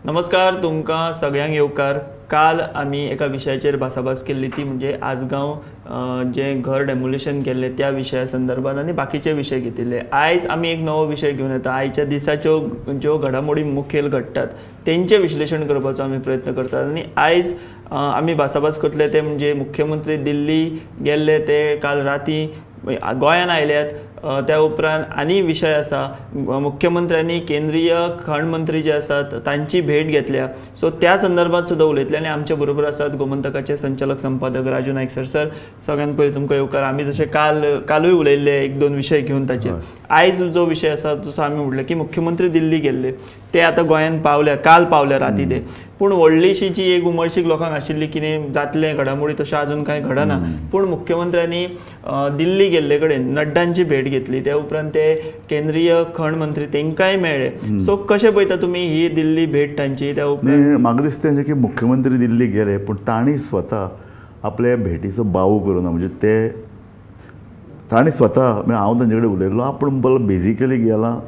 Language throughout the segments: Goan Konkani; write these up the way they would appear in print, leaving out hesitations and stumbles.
नमस्कार, तुमकां सगळ्यांक येवकार. काल आमी एका विशयाचेर भासाभास केल्ली, ती म्हणजे आसगांव जें घर डेमोलिशन केल्लें त्या विशया संदर्भात आनी बाकीचे विशय घेतिल्ले. आयज आमी एक नवो विशय घेवन येता. आयच्या दिसाच्यो ज्यो घडामोडी मुखेल घडटात तेंचें विश्लेशण करपाचो आमी प्रयत्न करतात. आनी आयज आमी भासाभास करतले ते म्हणजे मुख्यमंत्री दिल्ली गेल्ले ते काल राती गोंयान आयल्यात. त्या उपरांत आनी विशय आसा, मुख्यमंत्र्यांनी केंद्रीय खण मंत्री जे आसात तांची भेट घेतल्या. सो त्या संदर्भात सुद्दां उलयतले. आनी आमचे बरोबर आसात गोमंतकाचे संचालक संपादक राजू नायक सर. सर, सगळ्यात पयलीं तुमकां येवकार. आमी जशें कालूय उलयल्ले एक दोन विशय घेवन ताचेर, आयज जो विशय आसा जसो आमी म्हटलें की मुख्यमंत्री दिल्ली गेल्ले ते आतां गोंयान पावल्या, काल पावल्या राती ते. पूण व्हडलीशी जी एक उमळशीक लोकांक आशिल्ली कितें जातलें घडामोडी, तशें अजून कांय घडना. पूण मुख्यमंत्र्यांनी दिल्ली गेल्ले कडेन नड्डांची भेट घेतली, त्या उपरांत ते केंद्रीय खण मंत्री तेंकांय मेळ्ळे. सो कशें पळयता तुमी ही दिल्ली भेट तांची? त्या उपरांत म्हाका दिसता की मुख्यमंत्री दिल्ली गेले पूण तांणी स्वता आपले भेटीचो बावू करूना. म्हणजे ते तांणी स्वता, हांव तांचे कडेन उलयल्लो, आपूण बेजिकली गेला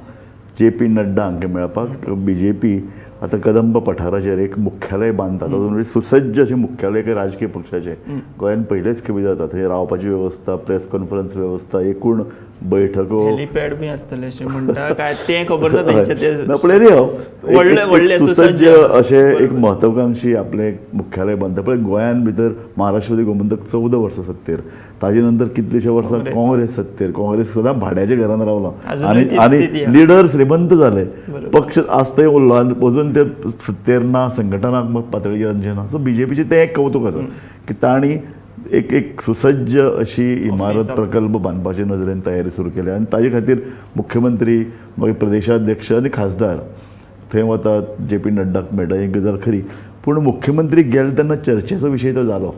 जे पी नड्डा हांकां मेळपाक. बी जे पी आतां कदंब पठाराचेर एक मुख्यालय बांदता, तातूंत सुसज्ज अशें मुख्यालय एक राजकीय पक्षाचें गोंयांत पयलेच खेपे जाता. थंय रावपाची वेवस्था, प्रेस कॉन्फरन्स वेवस्था, एकूण बैठको, हेलीपॅड बी आसतलें अशें म्हणटा काय तें खबर ना तेंचें. ना, पण एनी सुसज्ज अशें एक महत्वाकांक्षी आपलें मुख्यालय बांदता. पळय गोंयांत भितर महाराष्ट्रवादी गोमंतक 14 वर्सां सत्तेर, ताजे नंतर कितलेशे वर्सां काँग्रेस सत्तेर. काँग्रेस सदां भाड्याच्या घरान रावलां आनी आनी लिडर श्रीमंत जाले, पक्ष आज थंय उरलो आनी अजून ते सत्तेर ना, संघटनात्मक पातळीचेर तांचें ना. सो बी जे पीचें तें एक कौतूक आसा की तांणी एक एक सुसज्ज अशी इमारत प्रकल्प बांदपाचे नदरेन तयारी सुरू केल्या आनी ताजे खातीर मुख्यमंत्री, मागीर प्रदेशाध्यक्ष आनी खासदार थंय वतात, जे पी नड्डाक मेळटा. ही गजाल खरी, पूण मुख्यमंत्री गेले तेन्ना चर्चेचो विशय तो जालो.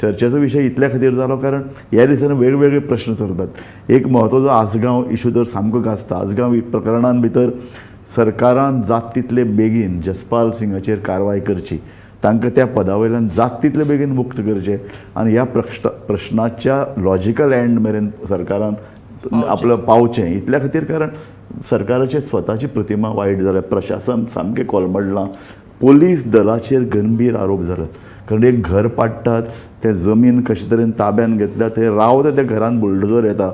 चर्चेचो विशय इतल्या खातीर जालो कारण ह्या दिसांनी वेगवेगळे प्रश्न चलतात. एक म्हत्वाचो आसगांव इशू तर सामको गाजता. आसगांव प्रकरणान भितर सरकारान जात तितले बेगीन जसपाल सिंगाचेर कारवाय करची, तांकां त्या पदा वयल्यान जात तितले बेगीन मुक्त करचे आनी ह्या प्रश्नाच्या लॉजिकल एंड मेरेन सरकारान आपलं पावचें इतल्या खातीर. कारण सरकाराची स्वताची प्रतिमा वायट जाल्या, प्रशासन सामकें कोलमडलां, पोलीस दलाचेर गंभीर आरोप जाल्यात. कारण एक घर पाडटात, तें जमीन कशे तरेन ताब्यान घेतल्या, थंय रावता त्या घरान बुलडोजर येता,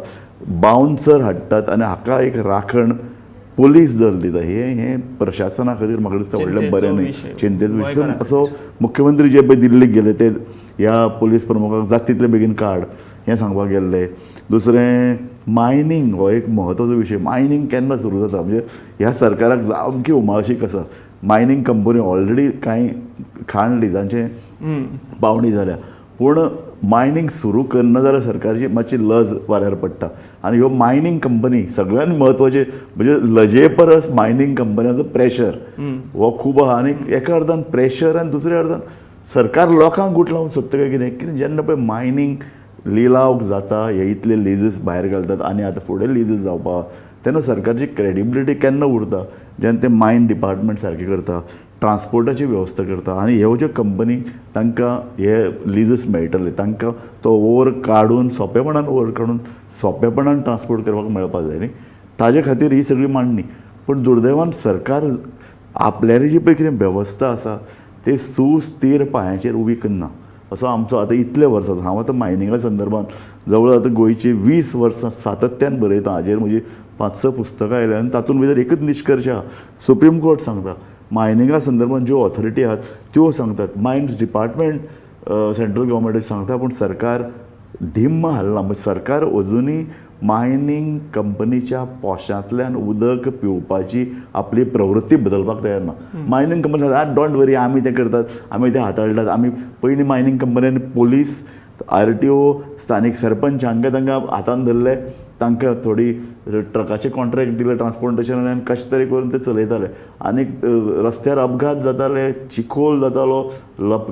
बाउन्सर हाडटात आनी हाका एक राखण पोलीस दल दिता. हें हें प्रशासना खातीर म्हाका दिसता व्हडलें बरें न्हय, चिंतेचो विशय. असो मुख्यमंत्री जे पळय दिल्लीक गेले ते ह्या पोलीस प्रमुखाक जात तितले बेगीन काड हें सांगपाक गेल्ले. दुसरें मायनींग हो एक म्हत्वाचो विशय. मायनींग केन्ना सुरू जाता म्हणजे ह्या सरकाराक सामकी उमाळशीक आसा. मायनींग कंपनी ऑलरेडी कांय खाण लिजांचे पावणी जाल्या, पूण मायनींग सुरू करना जाल्यार सरकारची मातशी लज वाऱ्यार पडटा. आनी ह्यो मायनींग कंपनी सगळ्यांत म्हत्वाचे म्हणजे लजे परस मायनींग कंपन्यांचो प्रेशर हो खूब आहा. आनी एका अर्दान प्रेशर आनी दुसऱ्या अर्दान सरकार लोकांक गुटलावंक सोदता काय कितें. कितें जेन्ना पळय मायनींग लिलाव जाता, हे इतले लिजीस भायर घालतात आनी आतां फुडें लिजीस जावपा, तेन्ना सरकारची क्रेडिबिलिटी केन्ना उरता जेन्ना ते मायन डिपार्टमेंट सारकें करता, ट्रान्सपोर्टाची वेवस्था करता आनी ह्यो ज्यो कंपनी तांकां हे लिजीस मेळटले तांकां तो ओवर काडून सोंपेपणान ओवर काडून सोंपेपणान ट्रान्सपोर्ट करपाक मेळपाक जाय न्ही. ताजे खातीर ही सगळी मांडणी. पूण दुर्दैवान सरकार आपल्याली जी पळय कितें वेवस्था आसा ते सुस्थीर पांयाचेर उबी करना असो आमचो आतां इतले वर्सां. हांव आतां मायनिंगा संदर्भात जवळ आतां गोंयची 20 वर्सां सातत्यान बरयता. हाजेर म्हजी 5-6 पुस्तकां आयल्या आनी तातूंत भितर एकच निश्कर्श आहा. सुप्रीम कोर्ट सांगता मायनिंगा संदर्भात ज्यो ऑथॉरिटी आहात त्यो सांगतात, मायन्स डिपार्टमेंट सेंट्रल गव्हर्मेंट सांगता, पूण सरकार ढिम्म हालना. म्हणजे सरकार अजुनूय मायनींग कंपनीच्या पोशांतल्यान उदक पिवपाची आपली प्रवृत्ती बदलपाक तयार ना. मायनींग कंपनी don't वरी, आमी तें करतात, आमी तें हाताळटात. आमी पयलीं मायनींग कंपन्यांनी पोलीस, RTO, स्थानीक सरपंच हांकां तांकां हातान धरले, तांकां थोडी ट्रकाचे कॉन्ट्रॅक्ट दिले ट्रान्सपोर्टेशन आनी कशें तरी करून ते चलयताले. आनीक रस्त्यार अपघात जाताले, चिखोल जातालो.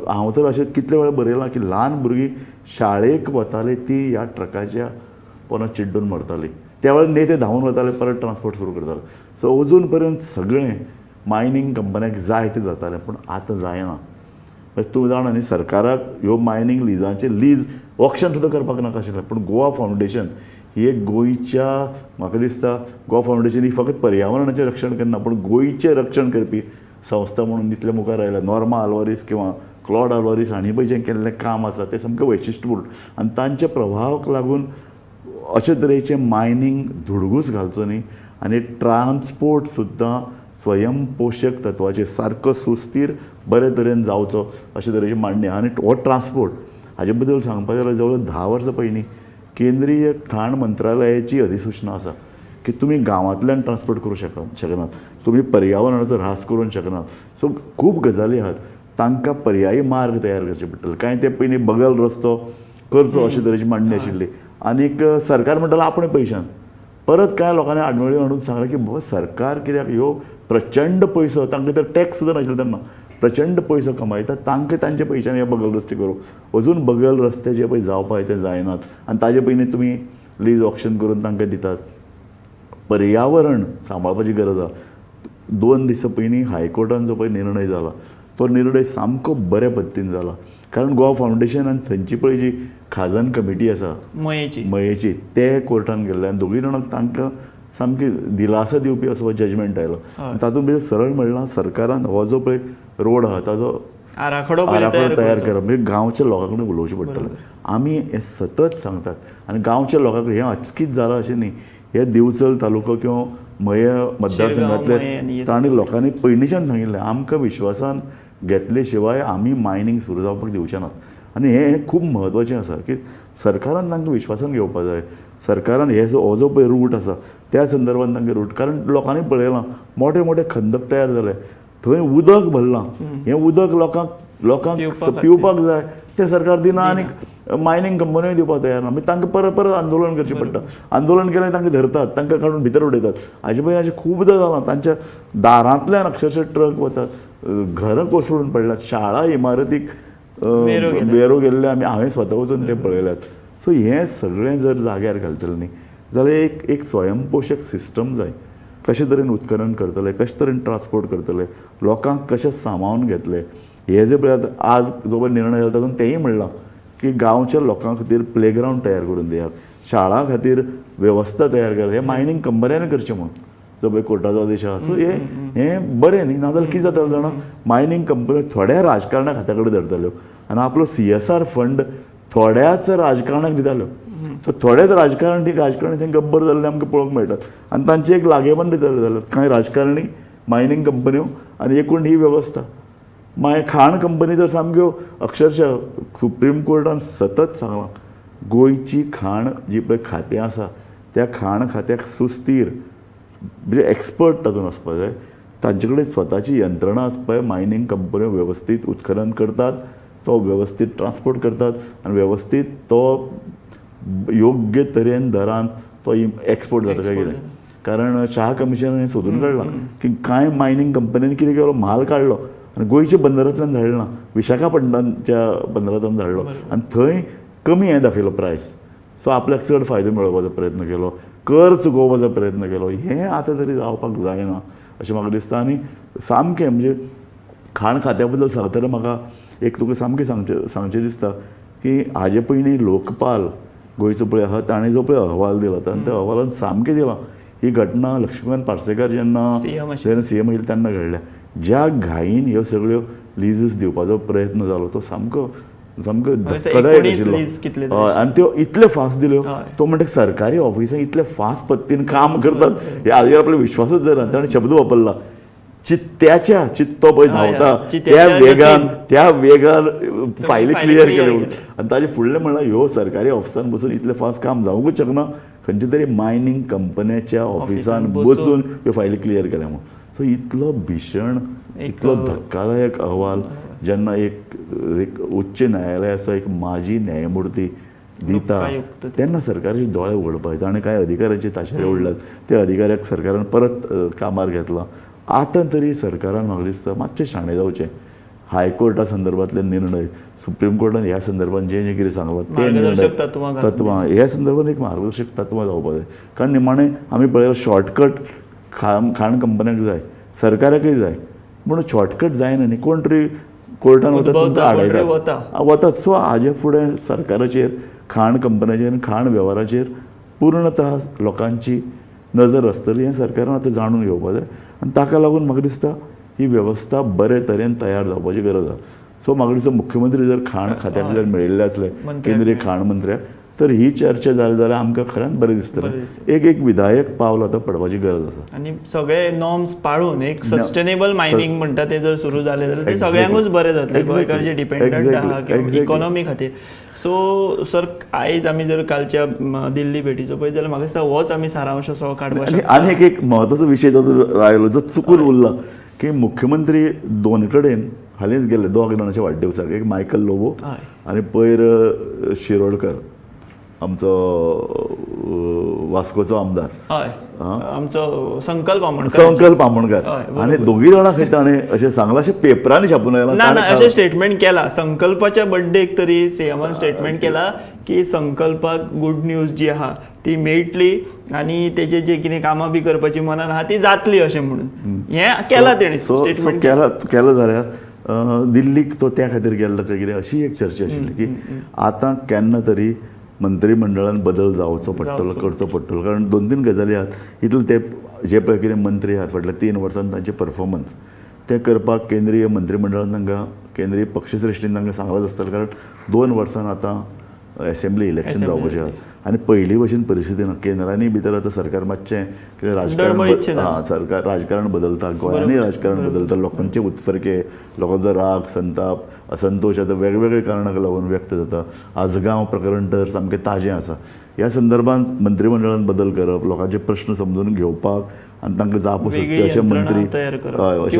हांव तर अशें कितले वेळा बरयलां की ल्हान भुरगीं शाळेक वताले ती ह्या ट्रकाच्या पोंदा चिड्डून मरताली. त्या वेळार नेते धांवून वताले, परत ट्रान्सपोर्ट सुरू करताले. सो अजून पर्यंत सगळें मायनींग कंपन्याक जाय तें जातालें, पूण आतां जायना. तूं जाणा न्ही सरकाराक ह्यो मायनींग लिजांचे लीज ऑक्शन सुद्दां करपाक नाका आशिल्लें. पूण गोवा फावंडेशन ही एक गोंयच्या, म्हाका दिसता गोवा फावंडेशन ही फकत पर्यावरणाचें रक्षण करना पूण गोंयचें रक्षण करपी संस्था म्हणून इतले मुखार आयल्या. नॉर्मा आल्वारीस किंवा क्लॉड आल्वारीस हांणी पळय जें केल्लें काम आसा तें सामकें वैशिश्टपूर्ण आनी तांच्या प्रभावाक लागून अशे तरेचें मायनींग धुडगूस घालचो न्ही आनी ट्रान्सपोर्ट सुद्दां स्वयंपोशक तत्वाचेर सारको सुस्थीर बरे तरेन जावचो अशे तरेची मांडणी. आनी हो ट्रान्सपोर्ट हाजे बद्दल सांगपा जाल्यार जवळ 10 वर्सां पयलीं केंद्रीय खाण मंत्रालयाची अधिसूचना आसा की तुमी गांवांतल्यान ट्रान्सपोर्ट करूं शकनात, तुमी पर्यावरणाचो ऱ्हास करूंक शकनात. सो खूब गजाली आहात, तांकां पर्यायी मार्ग तयार करचे पडटले. कांय ते पयलीं बगल रस्तो करचो अशे तरेची मांडणी आशिल्ली आनीक सरकार म्हणटालें आपणे पयशान. परत कांय लोकांनी आडमेळी हाडून सांगलें की बाबा सरकार कित्याक ह्यो प्रचंड पयसो, तांकां तर टॅक्स सुद्दां नाशिल्लो तेन्ना, प्रचंड पयसो कमायता, तांकां तांच्या पयशांनी हे बगल रस्ते करूं. अजून बगल रस्ते जे पळय जावपाक ते जायनात आनी ताजे पयलीं तुमी लीज ऑक्शन करून तांकां दितात. पर्यावरण सांबाळपाची गरज आसा. 2 दिसां पयलीं हायकोर्टान जो पळय निर्णय जाला तो निर्णय सामको बऱ्या पद्दतीन जाला, कारण गोवा फावंडेशन आनी थंयची पळय जी खाजन कमिटी आसा मयेची, ते कोर्टान गेल्ले आनी दोगूय जाणांक तांकां सामकी दिलासा दिवपी असो जजमेंट आयलो. तातूंत भितर सरळ म्हणलां सरकारान हो जो पळय रोड आहा ताजो आराखडो तयार करप, म्हणजे गांवच्या लोकां कडेन उलोवचें पडटलें. आमी हें सतत सांगतात आनी गांवच्या लोकां कडेन हें अचकीत जालां अशें न्ही. हे दिवचल तालुको किंवा मये मतदारसंघातले तांणी लोकांनी पयलींच्यान सांगिल्लें आमकां विश्वासान घेतले शिवाय आमी मायनींग सुरू जावपाक दिवचे नात. आनी हें खूब म्हत्वाचें आसा की सरकारान तांकां विश्वासान घेवपाक जाय. सरकारान हे हो जो पळय रूट आसा त्या संदर्भान तांकां रूट, कारण लोकांनी पळयलां मोठे मोठे खंदक तयार जाले, थंय उदक भरलां, हें उदक लोकांक पिवपाक जाय, तें सरकार दिना आनी मायनींग कंपन्योय दिवपाक तयार ना. मागीर तांकां परत परत आंदोलन करचें पडटा, आंदोलन केल्यार तांकां धरतात, तांकां काडून भितर उडयतात. हाजे पयलीं अशें खुबदां जालां, तांच्या दारांतल्यान अक्षरशः ट्रक वतात, घरां कोसळून पडल्यात, शाळा इमारतीक मेरो गेल्ले आमी, हांवें स्वता वचून ते पळयल्यात. सो हें सगळें जर जाग्यार घालतलें न्ही जाल्यार एक स्वयंपोशक सिस्टम जाय. कशे तरेन उत्खनन करतले, कशे तरेन ट्रान्सपोर्ट करतले, लोकांक कशें सामावून घेतले, हे जे पळय आज जो पळय निर्णय जाला तातूंत तेंय म्हणलां की गांवच्या लोकां खातीर प्लेग्रावंड तयार करून दियात, शाळां खातीर वेवस्था तयार करात, हें मायनींग कंपन्यांनी करचें म्हूण जो पळय कोर्टाचो आदेश आसा. सो हें बरें न्ही, नाजाल्यार कितें जातालें जाणा, मायनींग कंपन्यो थोड्या राजकारणाक हाता कडेन धरताल्यो आनी आपलो CSR fund थोड्याच राजकारणाक दिताल्यो. सो थोडेच राजकारणी थंय गब्बर जाल्ले आमकां पळोवंक मेळटात आनी तांची एक लागेबंद जाल्ले कांय राजकारणी, मायनींग कंपन्यो आनी एकूण ही वेवस्था. मागीर खाण कंपनी तर सामक्यो अक्षरशः सुप्रीम कोर्टान सतत सांगलां गोंयची खाण जी पळय खातें आसा त्या खाण खात्याक सुस्थीर म्हणजे एक्सपर्ट तातूंत आसपाक जाय, तांचे कडेन स्वताची यंत्रणा आसपाक जाय. मायनींग कंपन्यो वेवस्थीत उत्खनन करतात, तो वेवस्थीत ट्रान्सपोर्ट करतात आनी वेवस्थीत तो योग्य तरेन दरान तो एक्सपोर्ट जाता काय कितें. कारण शाह कमिशनान हें सोदून काडलां की कांय मायनींग कंपन्यांनी कितें केलो, म्हाल काडलो आनी गोंयच्या बंदरांतल्यान धाडलो ना, विशाखापट्टणमच्या बंदरांतल्यान धाडलो आनी थंय कमी हें दाखयलो प्रायस. सो आपल्याक चड फायदो मेळोवपाचो प्रयत्न केलो, कर चुकोवपाचो प्रयत्न केलो. हें आतां तरी जावपाक जायना अशें म्हाका दिसता. आनी सामकें म्हणजे खाण खात्या बद्दल सांगतना म्हाका एक तुका सामकें सांगचें दिसता की हाजे पयलीं लोकपाल गोंयचो पळय आहा ताणें जो पळय अहवाल दिला ताणें त्या अहवालान सामकें दिलां ही घटना लक्ष्मीकांत पार्सेकर जेन्ना CM आशिल्ले तेन्ना घडल्या. ज्या घाईन ह्यो सगळ्यो लिजीस दिवपाचो प्रयत्न जालो तो सामको सामको धक्कादायक आशिल्लो. हय, आनी त्यो इतले फास्ट दिल्यो, तो म्हणटा सरकारी ऑफिसां इतले फास्ट पद्दतीन काम करतात हे हाजेर आपलो विश्वासूच जायना. ताणें शब्द वापरला चित्त्याच्या, चित्तो पळय धांवता त्या वेगान फायली क्लियर केल्यो. आनी ताजे फुडलें म्हणल्यार ह्यो सरकारी ऑफिसान बसून इतलें फास्ट काम जावंकूच शकना, खंयच्या तरी मायनींग कंपन्याच्या ऑफिसान बसून ह्यो फायली क्लियर केल्या म्हणून. सो इतलो भीशण, इतलो धक्कादायक अहवाल जेन्ना एक उच्च न्यायालयाचो एक माजी न्यायमूर्ती दिता तेन्ना सरकाराचे दोळे उगडपाक जाय. ताणें कांय अधिकाऱ्यांचे ताशेरे उडल्यात, त्या अधिकाऱ्याक सरकारान परत कामार घेतला. आतां तरी सरकारान म्हाका दिसता मातशें शाणें जावचें. हायकोर्टा संदर्भातले निर्णय, सुप्रीम कोर्टान ह्या संदर्भात जें जें कितें सांगलां ते निर्णय तत्वां ह्या संदर्भात एक मार्गदर्शक तत्वां जावपाक जाय. कारण निमाणें आमी पळयलां शॉर्टकट खाण कंपन्यांक जाय, सरकाराकय जाय, म्हणून शॉर्टकट जायना न्ही. कोण तरी कोर्टान वता तुमकां आडयतात वतात. सो हाजे फुडें सरकाराचेर, खाण कंपन्याचेर आनी खाण वेव्हाराचेर पूर्णतः लोकांची नजर आसतली हें सरकारान आतां जाणून घेवपाक जाय. आनी ताका लागून म्हाका दिसता ही वेवस्था बरे तरेन तयार जावपाची गरज आसा. सो म्हाका दिसता मुख्यमंत्री जर खाण खात्याक जर मेळिल्ले आसले, केंद्रीय खाण मंत्र्याक, तर ही चर्चा जाली जाल्यार आमकां खरेंच बरें दिसतलें. एक एक विधायक पावल आतां पडपाची गरज आसा. आनी सगळे नॉर्म्स पाळून एक सस्टेनेबल मायनींग म्हणटा ते जर सुरू जालें जाल्यार ते सगळ्यांकूच बरें जातलें, गोंयकार जे डिपेंडंट आहा किंवा इकॉनॉमी खातीर. सो सर आयज आमी जर कालच्या दिल्ली भेटीचो पळयत जाल्यार म्हाका दिसता होच आमी सारांश असो काडपाक शकता. आनी एक म्हत्वाचो विशय तातूंत आयलो जो चुकून उरला की मुख्यमंत्री दोन कडेन हालींच गेल्ले दोग जाणांच्या वाडदिवसाक, एक मायकल लोबो आनी पयर शिरोडकर आमचो वास्कोचो आमदार, हय आमचो संकल्प आमोणकर, संकल्प आमोणकर, आनी दोगूय जाणां खंय ताणें अशें सांगलां, अशें पेपरांनी छापून आयलां. ना ना, अशें स्टेटमेंट केलां संकल्पाच्या बड्डेक तरी सीएमान स्टेटमेंट केलां की संकल्पाक गुड न्यूज जी आहा ती मेळटली आनी तेजे जे कितें कामां बी करपाची मनान आहा ती जातली अशें म्हणून हें केलां तेणें स्टेटमेंट केलां. जाल्यार दिल्लीक तो त्या खातीर गेल्लो काय कितें अशी एक चर्चा आशिल्ली की आतां केन्ना तरी मंत्रिमंडळान बदल जावचो पडटलो, करचो पडटलो. कारण दोन तीन गजाली आहात इतले ते जे पळय कितें मंत्री आहात फाटल्या 3 वर्सांत तांचे परफॉर्मन्स ते करपाक केंद्रीय मंत्रिमंडळान तांकां, केंद्रीय पक्षश्रेश्ठीन तांकां सांगलांच आसतलें. कारण 2 वर्सांत आतां एसेंब्ली इलेक्शन जावपाचें आहा आनी पयलीं भशेन परिस्थिती ना. केंद्रांनी भितर आतां सरकार मातशें कितें राजकारण, सरकार राजकारण बदलता, गोंयांनी राजकारण बदलता, लोकांचे उत्फर्के, लोकांचो राग, संताप, असंतोश आतां वेगवेगळे कारणाक लागून व्यक्त जाता. आजगांव प्रकरण तर सामकें ताजें आसा. ह्या संदर्भात मंत्रिमंडळान बदल करप, लोकांचे प्रश्न समजून घेवपाक आनी तांकां जापो सोदपी अशे मंत्री, अशे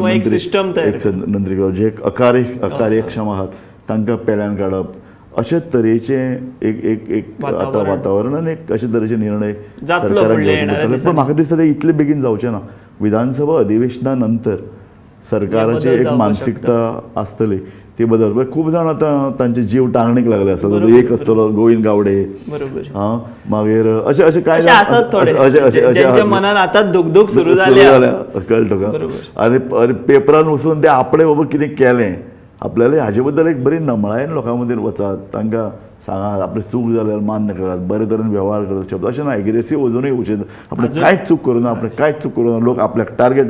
मंत्री जे अकार्यक्षम आहात तांकां पेल्यान काडप, अशे तरेचे एक एक एक आतां वातावरणान एक अशे तरेचे निर्णय सरकाराक घेवचे पडटले. पूण म्हाका दिसता ते इतले बेगीन जावचें ना. विधानसभा अधिवेशना नंतर सरकाराची एक मानसिकता आसतली ती बदल. खूब जाण आतां तांचे जीव टांगणीक लागले आसता. एक आसतलो गोविंद गावडे, हां, मागीर अशे अशे कांय मनान आतां दुखदुख सुरू जाल्या, कळ्ळें तुका. आनी पेपरान वचून ते आपणे बाबा कितें केलें आपल्याला हाजे बद्दल एक बरी नमळायेन लोकां मदीं वचात, तांकां सांगात आपली चूक जाल्यार मान्य करात, बरे तरेन वेव्हार करात. शब्द अशें ना एग्रेसीव अजुनूय वचून आपणें कांयच चूक करूं ना, आपणें कांयच चूक करूं ना, लोक आपल्याक टार्गेट,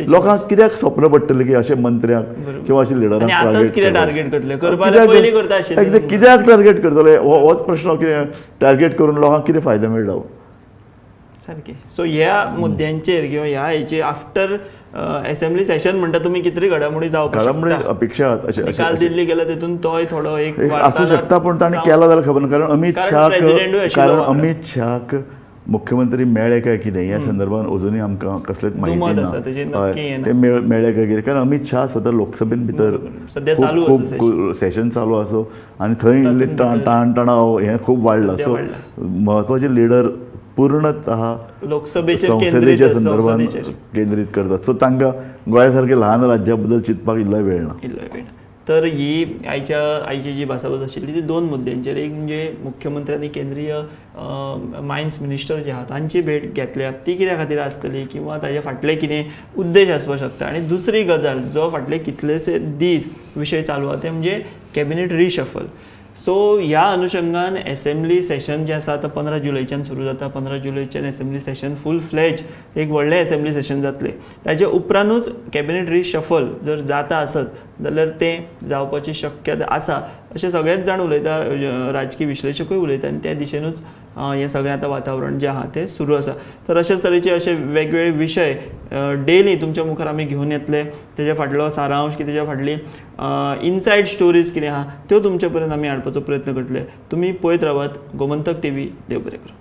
लोकांक कित्याक स्वप्न पडटलें की अशें मंत्र्यांक किंवा अशें लिडरांक टार्गेट करतले, कित्याक टार्गेट करतले होच प्रश्न. कितें टार्गेट करून लोकांक कितें फायदो मेळटा सारकें. सो ह्या मुद्द्यांचेर किंवा ह्या हेचे आफ्टर असेंब्ली सेशन म्हणटा तुमी कितली घडामोडी जावपाक घडामोडी अपेक्षा अशें काल दिल्ली गेल्या तितून तोय थोडो एक आसूं शकता, पूण ताणें केला जाल्यार खबर ना. कारण अमीत शाहाक, कारण अमीत शाहाक मुख्यमंत्री मेळ्ळे काय कितें ह्या संदर्भात अजुनूय आमकां कसलेच म्हायती ना, ते मेळ्ळे काय कितें. कारण अमीत शाह स्वता लोकसभेन भितर खूब सेशन चालू आसा आनी थंय इल्लें ताण तणाव हें खूब वाडलां. सो म्हत्वाचे लिडर पूर्णतः संसदेच्या संदर्भात केंद्रीत करतात. सो तांकां गोंया सारके ल्हान राज्या बद्दल चिंतपाक इल्लोय वेळ ना, इल्लोय वेळ ना. तर ही आयची जी भासाभास आशिल्ली ती 2 मुद्द्यांचेर, एक म्हणजे मुख्यमंत्री आनी केंद्रीय मायन्स मिनिस्टर जे आहा तांची भेट घेतल्या ती कित्या खातीर आसतली किंवा ताजे फाटले कितें उद्देश आसपाक शकता, आनी दुसरी गजाल जो फाटले कितलेशे दीस विशय चालू आहा ते म्हणजे कॅबिनेट रिशफल. सो ह्या अनुशंगान एसेंब्ली सेशन जें आसा आतां 15 जुलयच्यान सुरू जाता. 15 जुलयच्यान असेंब्ली सेशन फूल फ्लॅज एक व्हडलें असेंब्ली सेशन जातलें. ताजे उपरांतूच कॅबिनेट रिशफल जर जाता आसत जाल्यार तें जावपाची शक्यता आसा अशें सगळेच जाण उलयता, राजकीय विश्लेशकूय उलयता आनी त्या दिशेनूच हें सगळें आतां वातावरण जें आहा तें सुरू आसा. तर अशेच तरेचे अशे वेगवेगळे विशय डेली तुमच्या मुखार आमी घेवन येतले. तेज्या फाटलो सारांश की तेज्या फाटली इनसायड स्टोरीज कितें आहा त्यो तुमचे पर्यंत आमी हाडपाचो प्रयत्न करतले. तुमी पळयत रावात गोमंतक टीव्ही. देव बरें करूं.